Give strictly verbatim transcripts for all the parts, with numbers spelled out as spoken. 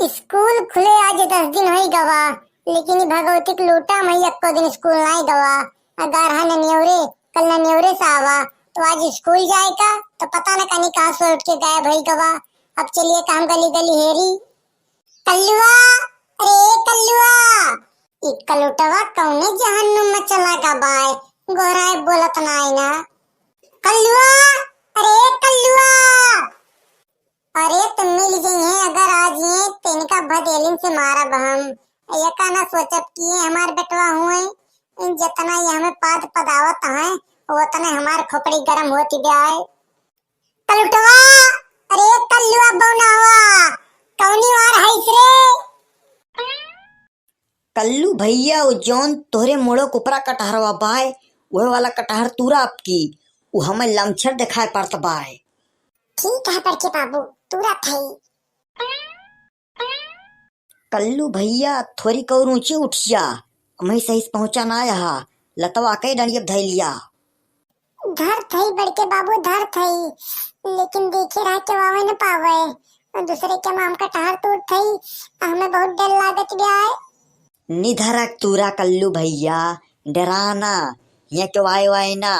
स्कूल खुले आज दस दिन होई गवा, लेकिन ई भगवती के लूटा मई एक्को दिन स्कूल नाई गवा। अगर है ननियोरे, कल ननियोरे से आवा, तो आज स्कूल जाए का, तो पता न कनी कहाँ से उठ के गायब होई गवा। अब चलिए का हम गली गली हेरी। कल्लुआ, अरे कल्लुआ, ई कलुटवा कौने जहन्नुम में चला गवा है? गोहराए बोलत नाई ना। कल्लुआ, अरे कल्लुआ। अरे, त मिल जइहें, अगर आ जिहें, त इनका भदेलिन से मारब हम। ये का ना सोचब कि ये हमार बेटवा हुए, इन जतना ये हमें पाद पदावत हैं, ओतने हमार खोपड़ी गरम होती जाए। कलुटवा, अरे कल्लुआ बौनावा, कौनी वार हईस रे? कल्लू भैया, उ जौन तोहरे मोड़ो कुपरा कटहरवा बाय, उहे वाला कटहर तूरा आपकी, उ हमें लमछर देखाए पड़त बाय। ठीक है बड़के बाबू, तूरा थई। कल्लू भैया, थोरी कौर ऊंची उठिया, हमही सही से पहुंचा ना यहाँ, लतवा के डंडिया धैलिया। धर थई बड़के बाबू, धर थई, लेकिन देखे रहा केहू आवे न पावे। और दूसरे के माम कटहर तूर थई, हमें बहुत डर लागत बा। निधरक तूरा कल्लू भैया, डरा ना, हियाँ केहू आए वाए ना,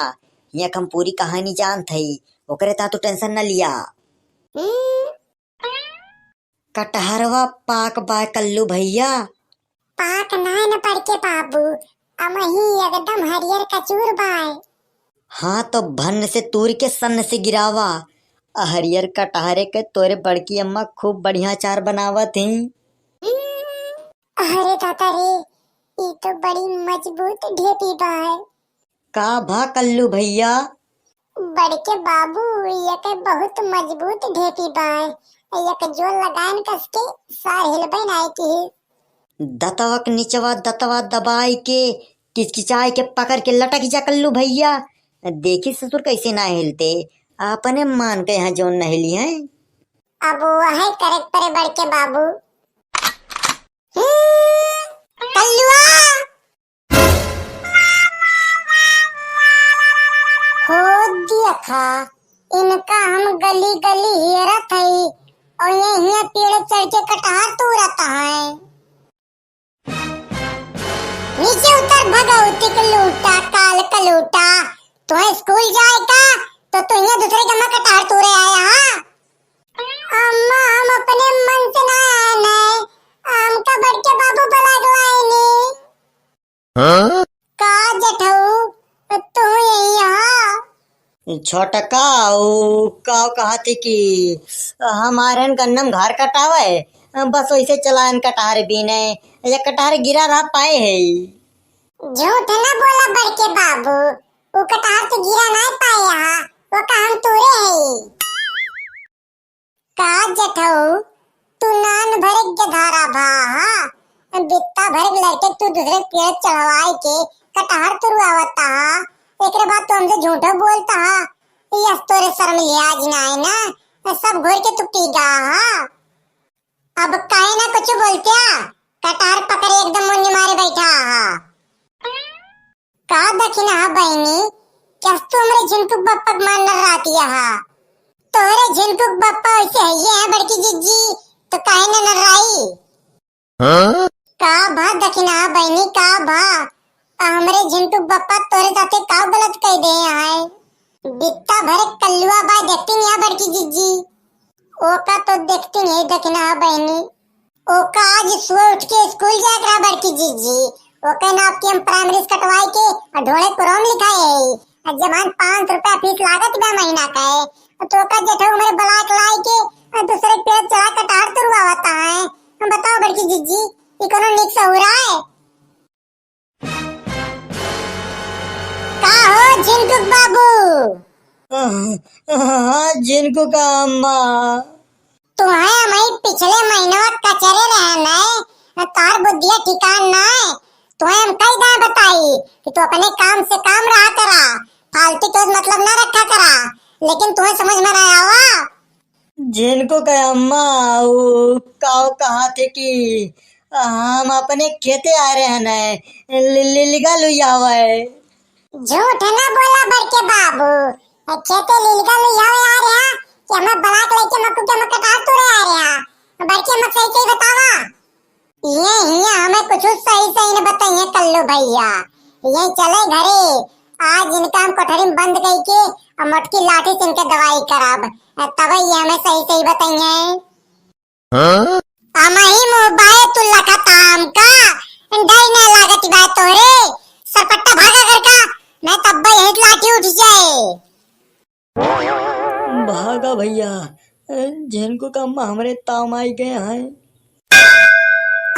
हियाँ के हम पूरी कहानी जानत हई, ओकरे ता तू tension न लिया। हम्म। कटहरवा पाक बाय कल्लू भैया? पाक नाय न बड़के बाबू, अमही एकदम हरियर कचूर बाय। हाँ, तो भन्न से तूर के सन्न से गिरावा। आ हरियर कटहरे के तोरे बड़की अम्मा खूब बढ़िया अचार बनावत ही। अरे दादा रे, ई तो बड़ी मजबूत ढेपी बाय। का भा कल्लू भैया? बड़के बाबू, ये के बहुत मजबूत ढेपी बाय, ये के जोर लगायन कस के सार हिलबे नाय की। दतवा के निचवा दतवा दबाई के, किचकिचाई के पकड़ के लटक जा कल्लू भैया। देखी ससुर कैसे ना हिलते, अपने मान के यहाँ जोन न हिली हैं। अब वह करे परे बड़के बाबू। हम्म, कल्लुआ। हो देखा, इनका हम गली गली हेरत हई और ये हियाँ पेड़ चढ़ के कटहर तूरत हैं। नीचे उतर भगवती के लूटा, काल का लूटा। तोहे स्कूल जाए का, तो तू हियाँ दूसरे के अम्मा कटहर तूरे आया, हाँ? अम्मा, हम अपने मन से ना आए नहीं, हमका बड़के बाबू बुला के लाए नहीं। हाँ? का जेठऊ, तू यही यहाँ? छोटका, ऊ का कहत ही कि हमारन गन्नम घर कटावे, बस वैसे चलायन कटहर बीने, ये कटहर गिरा रहा पाए है। झूठ न बोला बड़के बाबू, ऊ कटहर तो गिरा नहीं पाए यहाँ, वो का हम तूरे है। का जेठऊ, तू नान भरे के धारा भा, हाँ? बित्ता भरे के लड़के तू दूसरे पेड़ चढ़वाए के कटहर तुरवावता हा, एकरे बाद तू हमसे झूठो बोलता हा। यस तोरे शर्म लिहाज ना है ना, सब घोर के तू पी गा हा। अब काहे ना कुछ बोलत्या, कटहर पकड़े एकदम मुन्नी मारे बैठा हा। का दखिनहा बहिनी, कस तू हमरे झिनकू बप्पा के मान न रहतिया हा? तोहरे झिनकू बप्पा वैसे हइये हैं बड़की जिज्जी, तो काहे न नर्राई? हाँ? का भा दखिनहा बहिनी, का भा? आ हमरे झिनकू बप्पा तोरे साथे का गलत कह दे हैं? बित्ता भरे कल्लुआ बा देखती नहीं बड़की जिज्जी। ओका तो देखती नहीं दखिनहा बहिनी। ओका आज सुबह उठ के स्कूल जाए के रहा बड़की जिज्जी। ओके नाप के हम प्राइमरी से कटवाए के और ढोड़े कुरोम लिखाए है। और जब हम पाँच सौ रुपया फीस लागत बा महीना का है, तो ओका जेठऊ हमरे ब्लॉक लाए के और दूसरे पेड़ चढ़ा कटहर तुरवावता है। हम बताओ बड़की जिज्जी, ये कोनो निक सहूरा है? का हो झिनकुक बाबू? हाँ, झिनकुक अम्मा। तुहे हमही पिछले महीनवा कचरे रहे नहीं, तोर बुद्धिया ठिकान नहीं। तुहे हम कई दाए बताई कि तू अपने काम से काम रहा करा, फालतू के मतलब ना रखा करा, लेकिन तुहे समझ में ना आवा। झिनकुक अम्मा, ऊ काऊ कहत ही कि हम अपने खेते आ रहे हैं, लि-, लि-, लिलगा लुयावे। झूठ ना बोला बड़के बाबू, खेते लिलगा लुयावे आ रहे हैं कि हमें ब्लॉक लेके मक्कू के मक्का डाल तुरे आ रहे हैं। बड़की अम्मा सही सही बतावा। ये हिया हमें कुछ सही सही न बताइए कल्लू भैया। ये चले घरे, आज इनका हम कोठरी में बंद कइके और मोटकी लाठी से इनके दवाई कराब, तब ये हमें सही सही बताइए। हाँ? अमही मुँह बाए तू लखत आम का, डर न लागत बा तोहरे, सरपट्टा भागा घर का, नहीं तब यही लाठी उठ जाए। भागा भैया, झिनकू का अम्मा हमरे ताव मा आई गए हैं।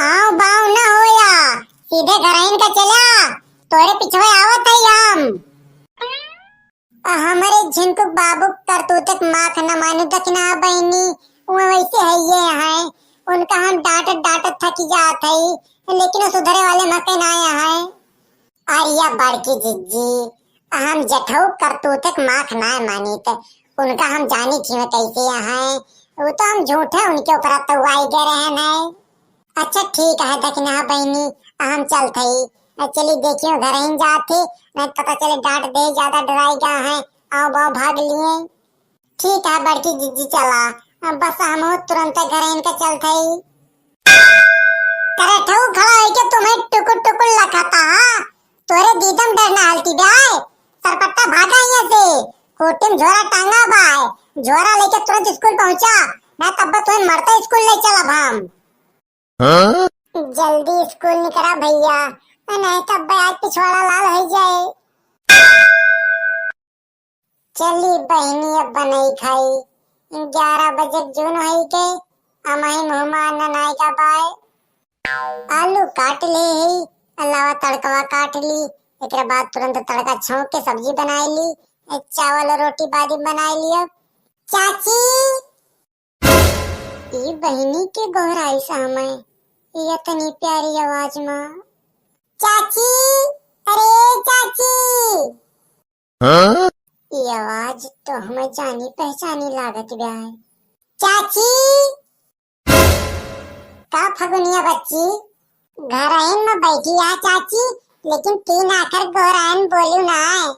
आव बाव न होया, सीधे घरहिन का चला, तोरे पिछवे आवत है हम। आ हमरे झिनकू बाबू करतूतक माख न मानू दखिना बहिनी, वो वैसे है ये हैं, उनका हम डांटत डांटत थकी जात है, लेकिन वो सुधरे वाले मके ना हैं। अरे या बड़की जिज्जी, हम जेठऊ करतूतक माख नाय मानित, उनका हम जानी थी कैसे हैं, वो तो हम झूठे उनके ऊपर तउआई गए रहन है। अच्छा ठीक है दखिना बहिनी, हम चलत हई, चली देखियो घरहिन जात ही, नहीं पता चले डांट दे ज्यादा डराई गा है, आव बाव भाग लिए। ठीक है बड़की जिज्जी चला, बस हम तुरंत घरहिन का चलत हई। करे ठऊ खड़ा होइके तुम्हें टुकुर टुकुर लखाता हा। तोरे दीदम डर ना हलती बे आए। सरपट्टा भागा यहाँ से। कोटिम झोरा टांगा बाय। झोरा लेके तुरंत स्कूल पहुँचा। ना तब तुम्हें मरते स्कूल ले चलब हम। हाँ? जल्दी स्कूल निकरा भैया। नहीं तब आज पिछवाड़ा लाल हो जाए। चली बहिनी, अब बनई खाई। ग्यारह बजे जून होई के, अमही मुहमा अन्न नाई का पाए। आलू काट ले ही, अलावा तड़कवा काट ली, एकरे बाद तुरंत तड़का छौंक के सब्जी बनाई ली, ए, चावल और रोटी बादी बनाई ली। अब चाची, ई बहिनी के गोहराई सामय, ई इतनी प्यारी आवाज मा। चाची, अरे चाची। हाँ? ई आवाज तो हमें जानी पहचानी लागत बा। चाची। का फगुनिया बच्ची, घरहिन में बैठी आ चाची, लेकिन तीन आखर गोहराइन बोलू ना है।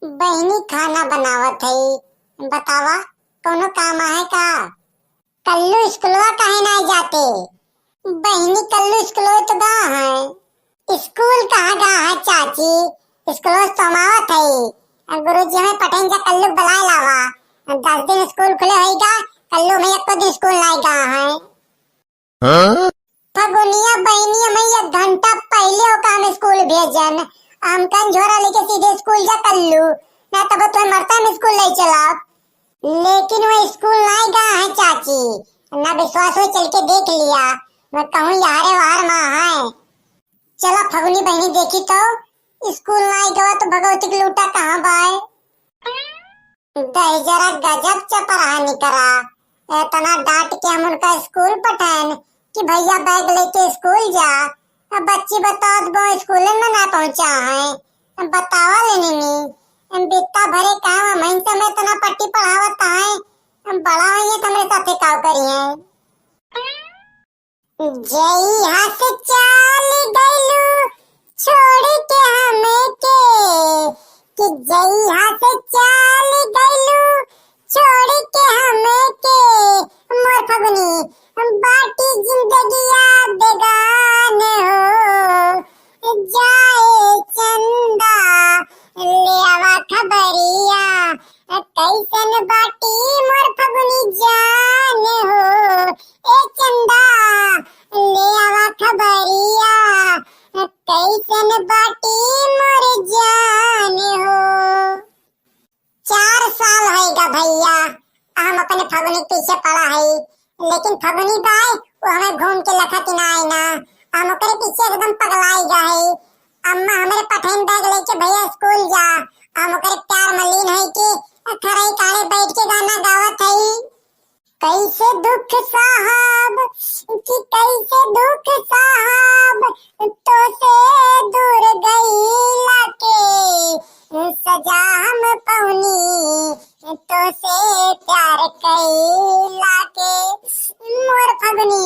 बहिनी खाना बनावत है, बतावा कौनो काम आहे का? कल्लू स्कूलवा काहे नाई जाते? बहिनी कल्लू स्कूलवा तो गा है। स्कूल कहाँ गा है चाची? स्कूलवा तो हम आवत है। गुरुजी हमें पठेन जा कल्लू बुलाए लावा। दस दिन स्कूल खुले होई गा, कल्लू में एको दिन स्कूल नाई गा है। हाँ? फगुनिया बहिनी हमें एक घंटा पहले होका हम स्कूल भेजन। हम कन झोरा लेके सीधे स्कूल जा कल्लू, ना तब तो मरता हम स्कूल ले चला। लेकिन वो स्कूल नाई गा है चाची, ना विश्वास हो चल के देख लिया, मैं कहूँ यारे वार माँ है। चला फगुनी बहिनी देखी तो, स्कूल नाई गवा तो भगवती के लूटा कहाँ बाय? दही जरा गजब चपराहा निकरा, इतना डांट के हम उनका स्कूल पठाएन कि भैया बैग लेके स्कूल जा। अब बच्ची बताओ तो वो स्कूल में ना पहुंचा है, बतावा लेनी नी। बित्ता भरे काम हम इनसे में इतना पट्टी पढ़ावत है, हम बड़ा होइए तो हमरे साथे काव करी है। जइहा से चाल गइलू छोड़ के हमके, कि जइहा से चाल गइलू छोड़ के हमके, मोर फगुनी बाटी जिंदगिया बेगान हो। जाए चंदा ले आवा खबरिया, कैसन बाटी मोर फगुनी जान हो। ए चंदा ले आवा खबरिया, कैसन बाटी मोर जान हो। चार साल होइगा भैया, हम अपने फगुनी के पीछे पड़ा है, लेकिन फगुनी बाय वो हमें घूम के लखत ना आए ना। हम ओकरे पीछे एकदम पगलाई गा है। अम्मा हमरे पठेन बैग लेके भैया स्कूल जा, हम ओकरे प्यार में लीन है कि खरई काढ़े बैठ के गाना गावत है। कैसे दुख साहब, कि कैसे दुख साहब, तो से दूर गईला के सजा हम पौनी, तो से प्यार कैला के मोर फगुनी।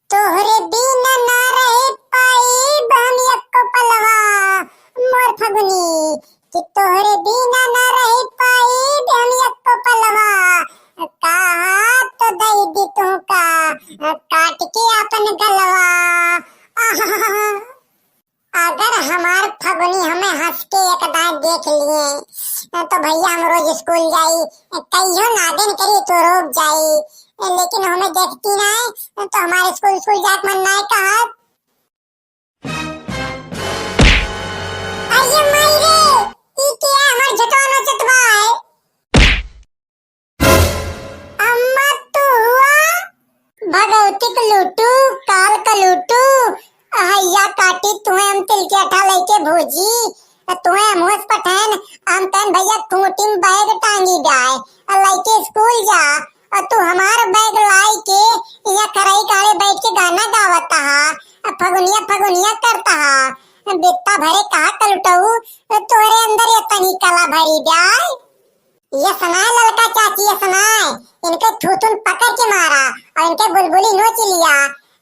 तोहरे बिना ना रह पाइब हम एको पलवा, मोर फगुनी, कि तोहरे बिना ना रह पाइब हम एको पलवा। कहा तो दई दी तुहका नागिन करी तो रोक जाई, लेकिन हमें देखती नाहीं तो हमारे स्कूल, स्कूल जात मन नाहीं कहत। अरे माई रे, ई क्या हमार झटवा नोचत बा है? अम्मा तू हुआ? भगवती के लूटू, काल का लूटू, हैया काटी तुहे हम तिल के अठा लइके भोजी, तुहे हम होश पठैन, हम कहन भैया खूंटी में बैग टांगी जाए, लइके स्कूल जा, और तू हमार बैग लाई के यहाँ खरई काले बैठ के गाना गावत हा, फगुनिया फगुनिया करता हा, बित्ता भरे कहा कलुटऊ, तोरे अंदर ये तनी कला भरी जाए। ये सुनाए ललका चाची, ये सुनाए, इनके थूथुन पकड़ के मारा और इनके बुलबुली नोच लिया।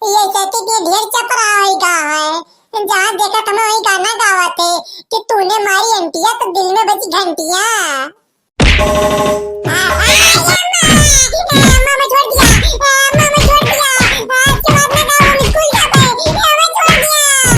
ये कहती कि ढेर चपरा होई गा है, जहाँ देखत हमें वही गाना गावत है कि तूने मारी अंटिया तो दिल में बजी घंटिया।